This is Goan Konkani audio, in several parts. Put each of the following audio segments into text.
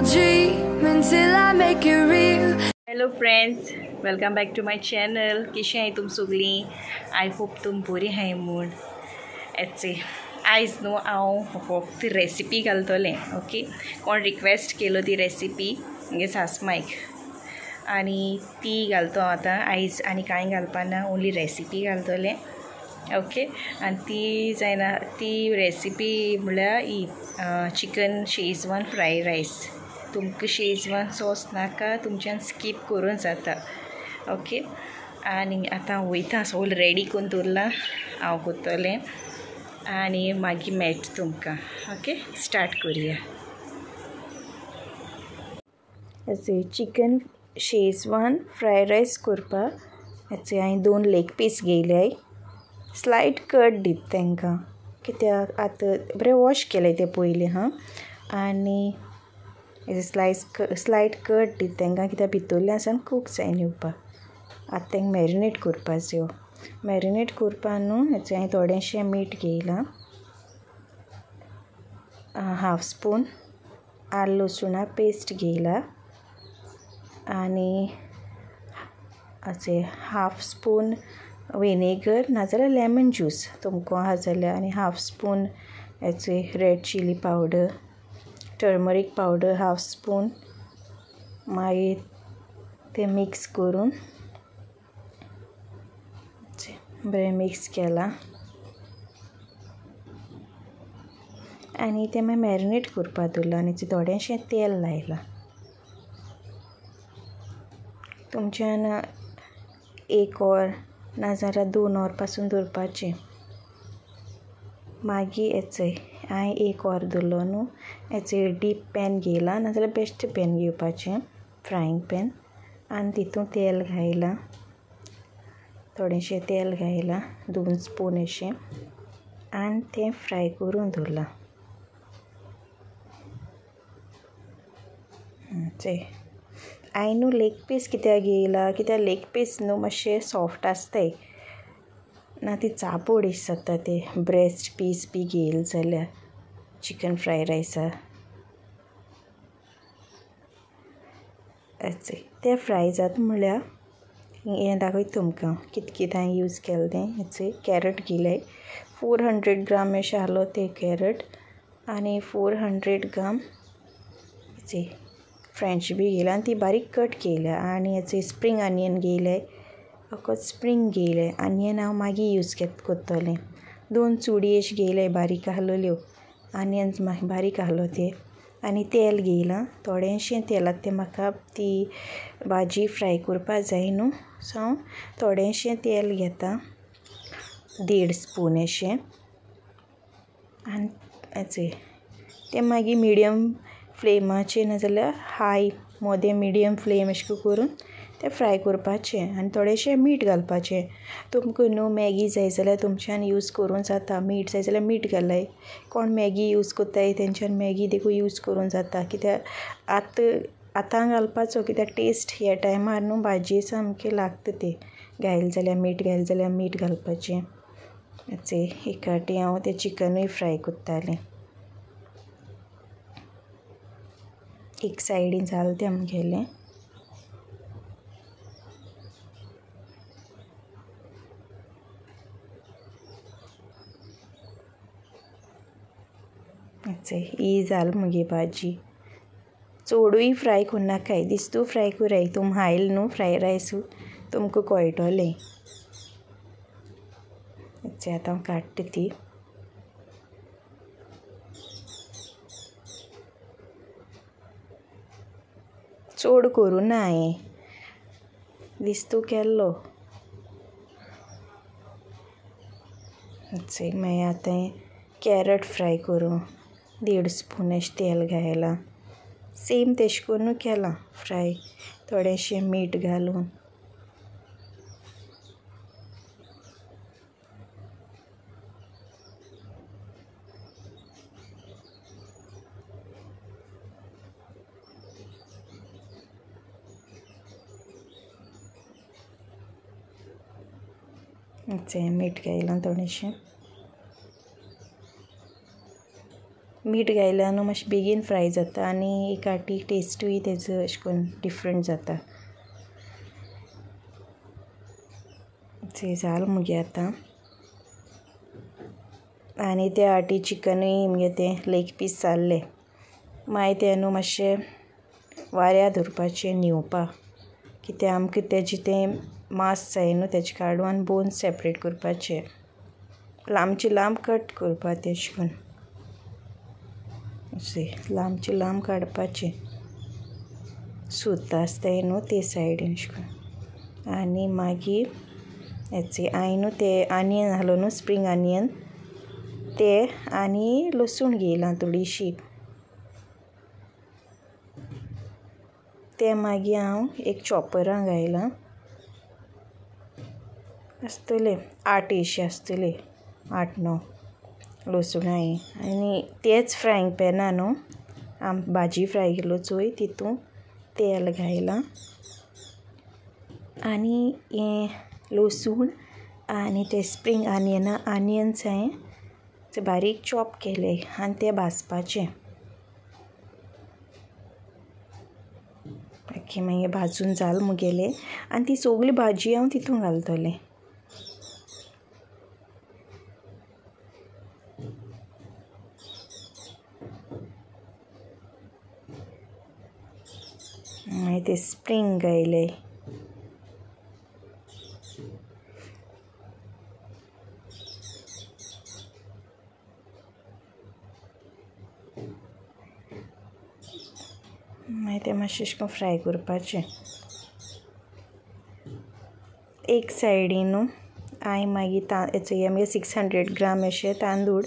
I'll dream until I make it real. Hello friends, welcome back to my channel. कशी आहे तुम सगळी? I hope तुम बरी आहाय म्हूण. एचे आयज न्हू हांव फक्त रेसिपी घालतलें. ओके, कोण रिक्वेस्ट केलो ती रेसिपी म्हगे सासमायक आनी ती घालतो आतां आयज. आनी कांय घालपा ना, ओन्ली रेसिपी घालतलें. ओके, आनी ती जायना ती रेसिपी म्हळ्यार ही चिकन शेजवान फ्रायड रायस. तुमकां शेजवान सॉस नाका, तुमच्यान स्कीप करून जाता. ओके, आनी आतां वयता सगळें रेडी करून दवरलां, हांव करतलें आनी मागीर मेळटा तुमकां. ओके, स्टार्ट करुया. चिकन शेजवान फ्रायड रायस करपाक हेचे हांवें 2 लेग पीस घेयले. स्लायट कट दीत तांकां, कित्याक आतां बरें वॉश केलें तें पयलीं. हां, आनी स्लायट कट दीत तांकां, कित्याक भितरल्यान सावन कूक जायना येवपाक. आतां तांकां मॅरिनेट करपाक जायो. मॅरिनेट करपाक न्हू हेचें हांवें थोडेंशें मीठ घेयलां, हाफ स्पून आल्ल लसुणा पेस्ट घेयला आनी अशें हाफ स्पून विनेगर नाजाल्यार लेमन ज्यूस तुमकां आहा जाल्यार, आनी हाफ स्पून हेचे red chilli powder, turmeric powder half spoon. मागीर तें मिक्स करून बरें मिक्स केलां आनी तें मागीर मॅरिनेट करपाक दवरलां आनी थोडेंशें तेल लायलां. तुमच्यान 1 वर नाजाल्यार 2 वर पासून दवरपाचें. मागीर हेचें हांवें 1 वर दवरलो न्हू, हेचें डीप पॅन घेयलां नाजाल्यार बेश्टें पॅन घेवपाचें, फ्रायींग पॅन, आनी तितून तेल घायलां, थोडेंशें तेल घायलां 2 स्पून अशें, आनी तें फ्राय करून दवरलां. हांवें न्हू लेग पीस कित्याक घेयला, कित्याक लेग पीस न्हू मातशें सॉफ्ट आसताय ना, ती चाबोड अशें जाता. ते ब्रेस्ट पीस बी घेयले जाल्यार चिकन फ्रायड रायसा तें फ्राय जाता म्हळ्यार हें दाखयता तुमकां कितें कितें हांवें यूज केलें तें. हेचे कॅरट घेयले 400 ग्राम अशें आहलो ते कॅरट, आनी 400 ग्राम हेचे फ्रेंच बी घेयला आनी ती बारीक कट केल्या, आनी हेचे स्प्रींग आनियन घेयले, फकत स्प्रींग घेयले. आनियन हांव मागीर यूज करतलें. 2 चुडी अशें घेयले बारीक आहलोल्यो, आनियन्स बारीक आहलो ते, आनी तेल घेयलां थोडेंशें तेलांत. तें म्हाका ती भाजी फ्राय करपाक जाय न्हू, सो हांव थोडेंशें तेल घेता, 1.5 स्पून अशें, आनी हेचें तें मागीर मिडियम फ्लेमाचेर नाजाल्यार हाय मदें मिडियम फ्लेम अशें करून तें फ्राय करपाचें. आनी थोडेंशें मीठ घालपाचें. तुमकां न्हू मॅगी जाय जाल्यार तुमच्यान यूज करूंक जाता, मीठ जाय जाल्यार मीठ घालाय. कोण मॅगी यूज करताय तेंच्यान मॅगी देखून यूज करूंक जाता, कित्याक आतां आतां घालपाचो, कित्याक टेस्ट ह्या टायमार न्हू भाजये सामकें लागता तें घायलें जाल्यार, मीठ घायलें जाल्यार मीठ घालपाचें. एकाटी हांव तें चिकनूय फ्राय करतालें. एक सायडीन जालें तें आमगेलें. ही जाल मगे भाजी. चडूय फ्राय करनाकाय, दिस्तू फ्राय कराय. तुम हायल न्हू फ्रायड रायस तुमकां कळटलें. आतां हांव काडटा ती. चड करूं ना हांवें, दिस्तू केल्लो. मागीर आतां कॅरट फ्राय करूं 1.5 स्पून अशें तेल घायलां, सेम तेशें करून केलां फ्राय, थोडेंशें मीठ घालून. मीठ घायलां थोडेंशें. मीठ घायल्यार न्हू मातशें बेगीन फ्राय जाता आनी एक आटी टेस्टूय तेजो अशें करून डिफरंट जाता. जालें मुगे आतां. आनी ते आटी चिकनूय मुगे तें लेग पीस जाल्ले. मागीर तें न्हू मातशें वाऱ्यार दवरपाचें न्हिवपा. कित्याक आमकां तेजें तें मांस जाय न्हू तेजें काडून आनी बोन्स सेपरेट करपाचे. लांबचे लांब कट करपा तें अशें करून. अशें लांबचे लांब काडपाचें. सूत आसताय न्हू ते सायडीन अशें करून. आनी मागीर हांवें न्हू ते आनियन आहलो न्हू स्प्रींग आनियन ते आनी लसूण घेयलां थोडीशी. ते मागीर हांव एक चॉपरां घायलां. आसतले 8 अशे आसतले, 8 9 लसुणां. आनी तेच फ्रायंग पॅना न्हू आम भाजी फ्राय केलो चोय तितून तेल घायलां आनी हें लसूण आनी ते स्प्रींग आनियना आनियन्स हांवें ते बारीक चॉप केले आनी ते भाजपाचे. ओके, मागीर भाजून जालें मुगेलें आनी ती सगळी भाजी हांव तितून घालतलें. मागीर ते स्प्रींग घायले. मागीर तें मातशें अशें करून फ्राय करपाचें. एक सायडीन न्हू हांवें मागीर हेचे 600 ग्राम अशे तांदूळ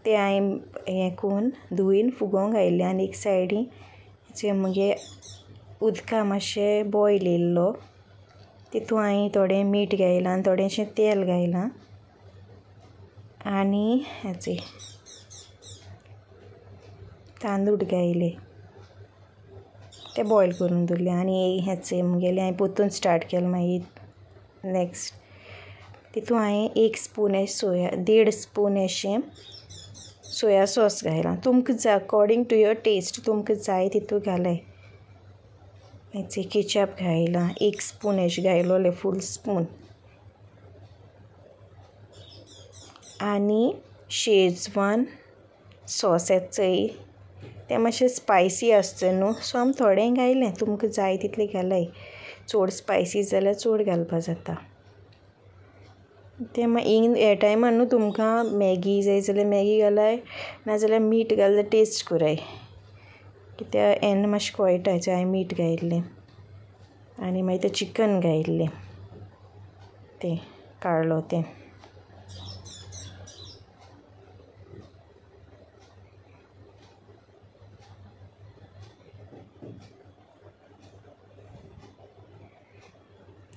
ते हांवें हें करून धुयन फुगोवंक घायले आनी एक सायडीन जे मुगे उदका मातशें बॉयल येयल्लो तितून हांवें थोडें मीठ घायलां आनी थोडेंशें तेल घायलां आनी हेचे तांदूळ घायले. ते बॉयल करून दवरले आनी हेचे मुगेलें हांवें परतून स्टार्ट केलें. मागीर नेक्स्ट तितून हांवें 1 स्पून अशें सोया, 1.5 स्पून अशें सोया सॉस घायलां. तुमकां जाय अकॉर्डिंग टू your test, तुमकां जाय तितून घालाय. हेचे केचप घायलां 1 स्पून अशें घायलोलें, फूल स्पून. आनी शेजवान सॉस येता तें मातशें स्पायसी आसता न्हू, सो आमी थोडें घायलें. तुमकां जाय तितलें घालाय, चड स्पायसी जाल्यार चड घालपा जाता. तें मागीर ह्या टायमार न्हू तुमकां मॅगी जाय जाल्यार मॅगी घालाय, नाजाल्यार मीठ घाल्यार टेस्ट कराय. कित्याक एन्ना मातशें कळटा हांवें मीठ घायिल्लें. आनी मागीर तें चिकन घायिल्लें तें काडलो तें.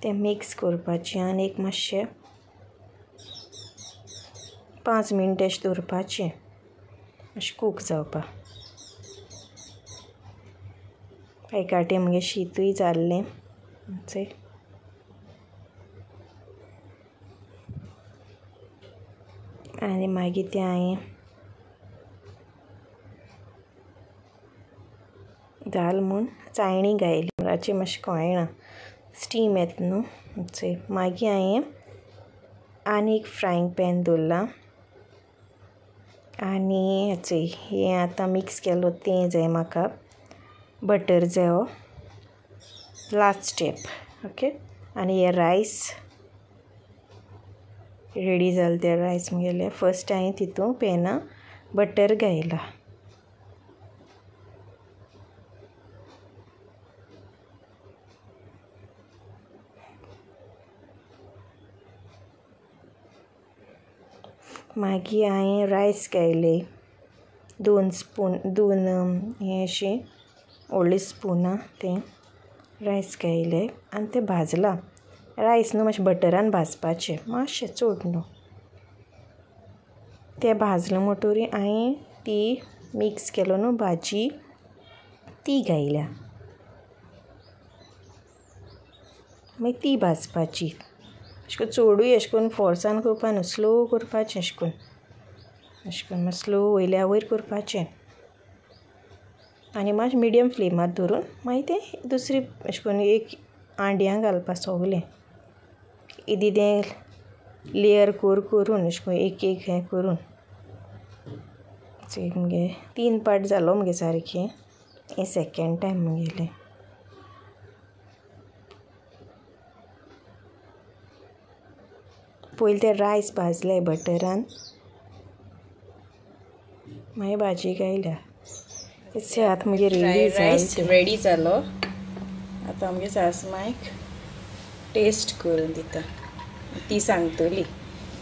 तें मिक्स करपाचें आनी एक मातशें 5 मिनट अशें दवरपाचें मातशें कूक जावपाक. एकाटे मुगे शीतूय जाल्लें. आनी मागीर तें हांवें जालें म्हूण चायणी घायली. रातचें मातशें कळना स्टीम येता न्हू. मागीर हांवें आनी एक फ्रायंग पॅन दवरलां आनी हें आतां मिक्स केलो तें जाय म्हाका बटर जाय हो लास्ट स्टेप. ओके, आनी हे रायस रेडी जाले ते रायस मुगेले. फर्स्ट हांवें तितून पॅना बटर घायला. मागीर हांवें रायस घायले 2 स्पून, 2 हें अशें व्हडलीं स्पुनां तें रायस घायले आनी तें भाजलां. रायस न्हू मातशें बटरान भाजपाचें, मातशें चड न्हू. तें भाजलें म्हणटरी हांवें ती मिक्स केलो न्हू भाजी ती घायल्या. मागीर ती भाजपाची. अशें करून चडूय अशें करून फोर्सान करपा न्हू, स्लो करपाचें अशें करून. अशें करून स्लो वयल्या वयर करपाचें आनी मातशें मिडियम फ्लेमार दवरून मागीर तें दुसरी अशें करून एक हांड्यां घालपा सोगलें इदें तें लेयर कर करून अशें करून एक एक हें करून मगे 3 पार्ट जालो मगे सारकें. हें सेकेंड टायम म्हगेलें. पयलीं ते रायस भाजले बटरान, मागीर भाजी घायल्या. आतां मगे रेडी रायस रेडी जालो. आतां आमगे सासमायक टेस्ट करून दिता, ती सांगतली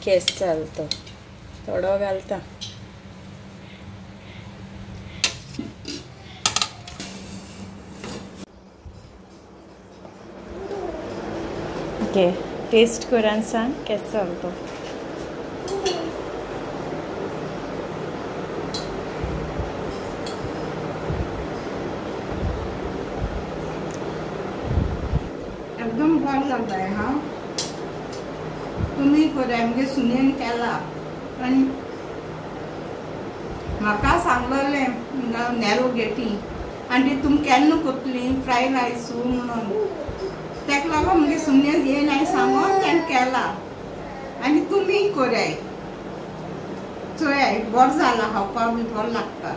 केस जालो तो. थोडो घालता. ओके, टेस्ट करून सांग केस जालो तो. एकदम बरें जाता हा. तुमी कोराय मगे सुनेन केला आनी म्हाका सांगलेलें नॅरो गेटी आनी ती तुमी केन्ना कोतली फ्राय रायस म्हणून, ताका लागून मगे सुनेन येन हांवें सांगून तेणें केला. आनी तुमी कोराय चोयाय, बरें जाला, खावपाक बी बरें लागता.